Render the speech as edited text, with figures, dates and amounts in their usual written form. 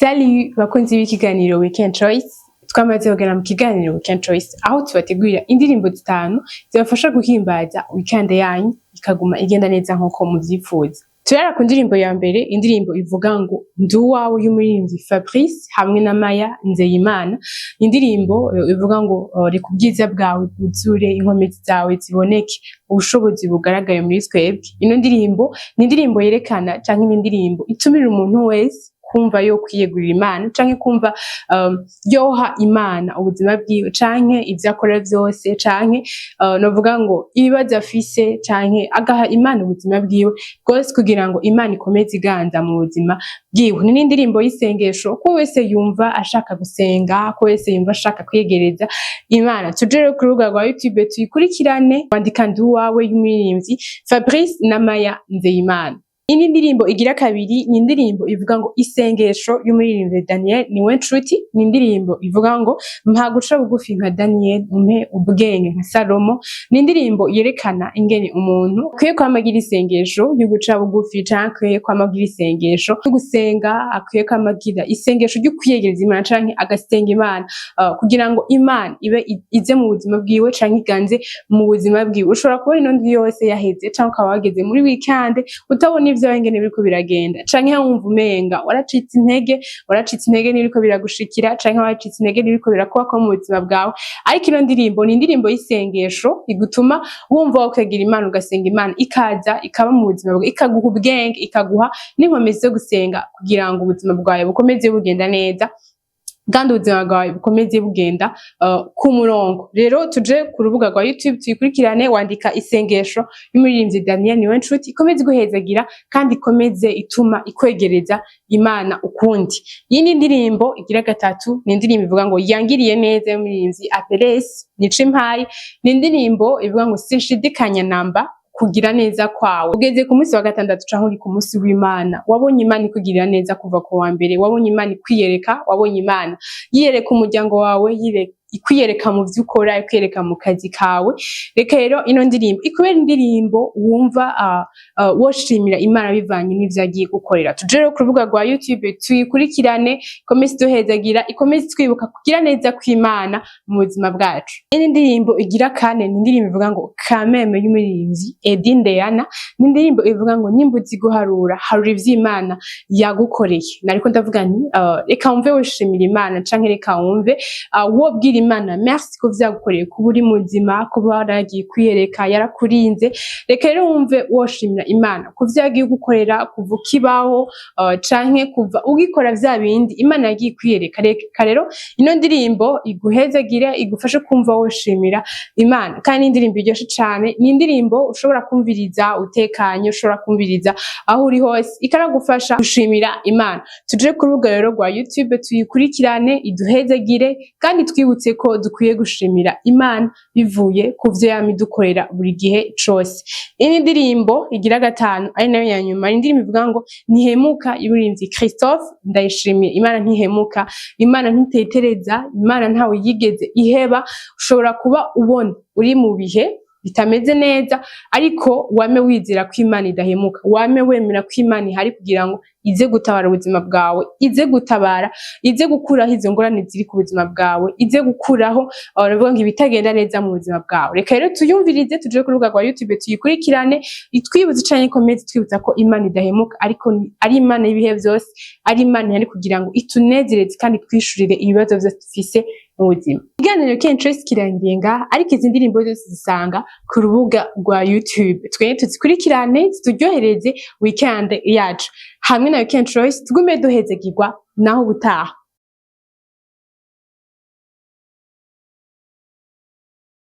Salut bakunzi b'ikiganiro Weekend Choice. Twamaze kugera mu kiganiro Weekend Choice, aho tubategurira indirimbo zitanu zibafasha guhimbaza weekend yanyu, ikaguma igenda neza nkuko muvyifuza. Turara ku ndirimbo ya mbere, indirimbo ivuga ngo "Ndi uwawe" y'umuririmbyi Fabrice hamwe na Maya Nzeyimana. Indirimbo ivuga ngo "Reka ubwiza bwawe bwuzure, inkomezi zawe ziboneke, ubushobozi bugaragare muri twebwe." Ino ndirimbo ni indirimbo yerekana canke ni indirimbo itumira umuntu wese kumva yo kwiyegurira Imana canke kumva yoha Imana ubuzima bwiwe canke ivyo akora vyose, canke novuga ngo ibibazo afise, canke agaha Imana ubuzima bwiwe bwose kugira ngo Imana ikomeze iganza mu buzima bwiwe. Ni n'indirimbo y'isengesho ko wese yumva ashaka gusenga, ko wese yumva ashaka kwiyegereza Imana. Tuje rero ku rubuga rwa YouTube tuyikurikirane, wandika "Ndi uwawe" y'umuririmbyi Fabrice na Maya Nzeyimana. Indi ndirimbo igira kabiri ni indirimbo ivuga ngo "Isengesho" y'umuririmbyi Daniel Niwenshuti. Ni indirimbo ivuga ngo "Mpa guca bugufi nka Daniel, umpe ubwenge nka Salomo." Ni indirimbo yerekana ingene umuntu akwiye kwama agira isengesho ryo guca bugufi, canke akwiye kwama agira isengesho ryo gusenga, akwiye kwama agira isengesho ryo kwiyegereza Imana canke agasenga Imana kugira ngo Imana ibe ize mu buzima bwiwe canke iganze mu buzima bwiwe. Ushobora kubona ino ndwi yose yaheze, canke ukaba wageze muri weekend utabona ivyawe ingene biriko biragenda, canke wumva umenga waracitse intege, waracitse intege n'ibiriko biragushikira, canke waracitse intege n'ibiriko birakubako mu buzima bwawe. Ariko ino ndirimbo ni indirimbo y'isengesho igutuma wumva wokwegera Imana, ugasenga, Imana ikaza ikaba mu buzima bwawe, ikaguha ubwenge, ikaguha n'inkomezi zo gusenga kugira ngo ubuzima bwawe bukomeze bugenda neza kandi ubuzima bwawe bukomeze bugenda ku murongo. Rero tuje ku rubuga rwa YouTube tuyikurikirane, wandika "Isengesho" y'umuririmbyi Daniel Niwenshuti. Ikomeze iguhezagira kandi ikomeze ituma ikwegereza Imana ukundi. Iyindi ndirimbo igira gatatu ni indirimbo ivuga ngo "Yangiriye neza" y'umuririmbyi Apeles Nicimpaye. Ni indirimbo ivuga ngo "Sinshidikanya namba kugira neza kwawe." Ugeze ku munsi wa gatandatu canke uri ku munsi w'Imana, wabonye Imana ikugirira neza kuva ku wa mbere, wabonye Imana ikwiyereka, wabonye Imana yiyereka umuryango wawe, ikwiyereka mu vyo ukora, ikwiyereka mu kazi kawe. Reka rero ino ndirimbo ikubera indirimbo wumva woshimira Imana bivanye n'ivyo yagiye gukorera. Tuje rero ku rubuga rwa YouTube tuyikurikirane, ikomeze iduhezagira, ikomeze twibuka kugira neza kw'Imana mu buzima bwacu. Indi ndirimbo igira kane ni indirimbo ivuga ngo "Kameme" y'umuririmbyi Edi Ndeyana. Ni indirimbo ivuga ngo nimba uzi guharura, harura ivy'Imana yagukoreye. Nariko ndavuga nti reka wumve wishimira Imana, canke reka wumve wobwira Imana merci ko vyagukoreye, kuba uri muzima, kuba waragiye kwiyereka, yarakurinze. Reka rero wumve woshimira Imana ku vyo yagiye gukorera kuva ukibaho, canke kuva ugikora vya bindi Imana yagiye kwiyereka. Reka rero ino ndirimbo iguhezagire, igufashe kumva woshimira Imana. Kandi ni indirimbo iryoshe cane, ni indirimbo ushobora kumviriza utekanye, ushobora kumviriza aho uri hose, ikanagufasha gushimira Imana. Tuje ku rubuga rero rwa YouTube tuyikurikirane, iduhezagire kandi twibutse ko dukwiye gushimira Imana bivuye ku vyo yama idukorera buri gihe cose. Indi ndirimbo igira gatanu, ari nayo ya nyuma, ni indirimbo ivuga ngo "Ntihemuka" y'umuririmbyi Christophe Ndayishimiye. Imana ntihemuka, Imana ntitetereza, Imana ntawe yigeze iheba. Ushobora kuba ubona uri mu bihe bitameze neza, ariko wame wizera ko Imana idahemuka, wame wemera ko Imana ihari kugira ngo ize gutabara ubuzima bwawe, ize gutabara, ize gukuraho izo ngorane ziri ku buzima bwawe, ize gukuraho baravuga ngo ibitagenda neza mu buzima bwawe. Reka rero tuyumvirize, tuje ku rubuga rwa YouTube tuyikurikirane, itwibutse canke ikomeze itwibutsa ko Imana idahemuka, ariko ari Imana y'ibihe vyose, ari Imana ihari kugira ngo itunezereze kandi twishurire ibibazo vyose dufise mu buzima. Ikiganiro Weekend Choice kirangiriye ngaha, ariko izi ndirimbo zose zisanga ku rubuga rwa YouTube. Twebwe tuzikurikirane, zituryohereze weekend yacu. Hamwe na Weekend Choice tugume duhezagirwa. Naho ubutaha.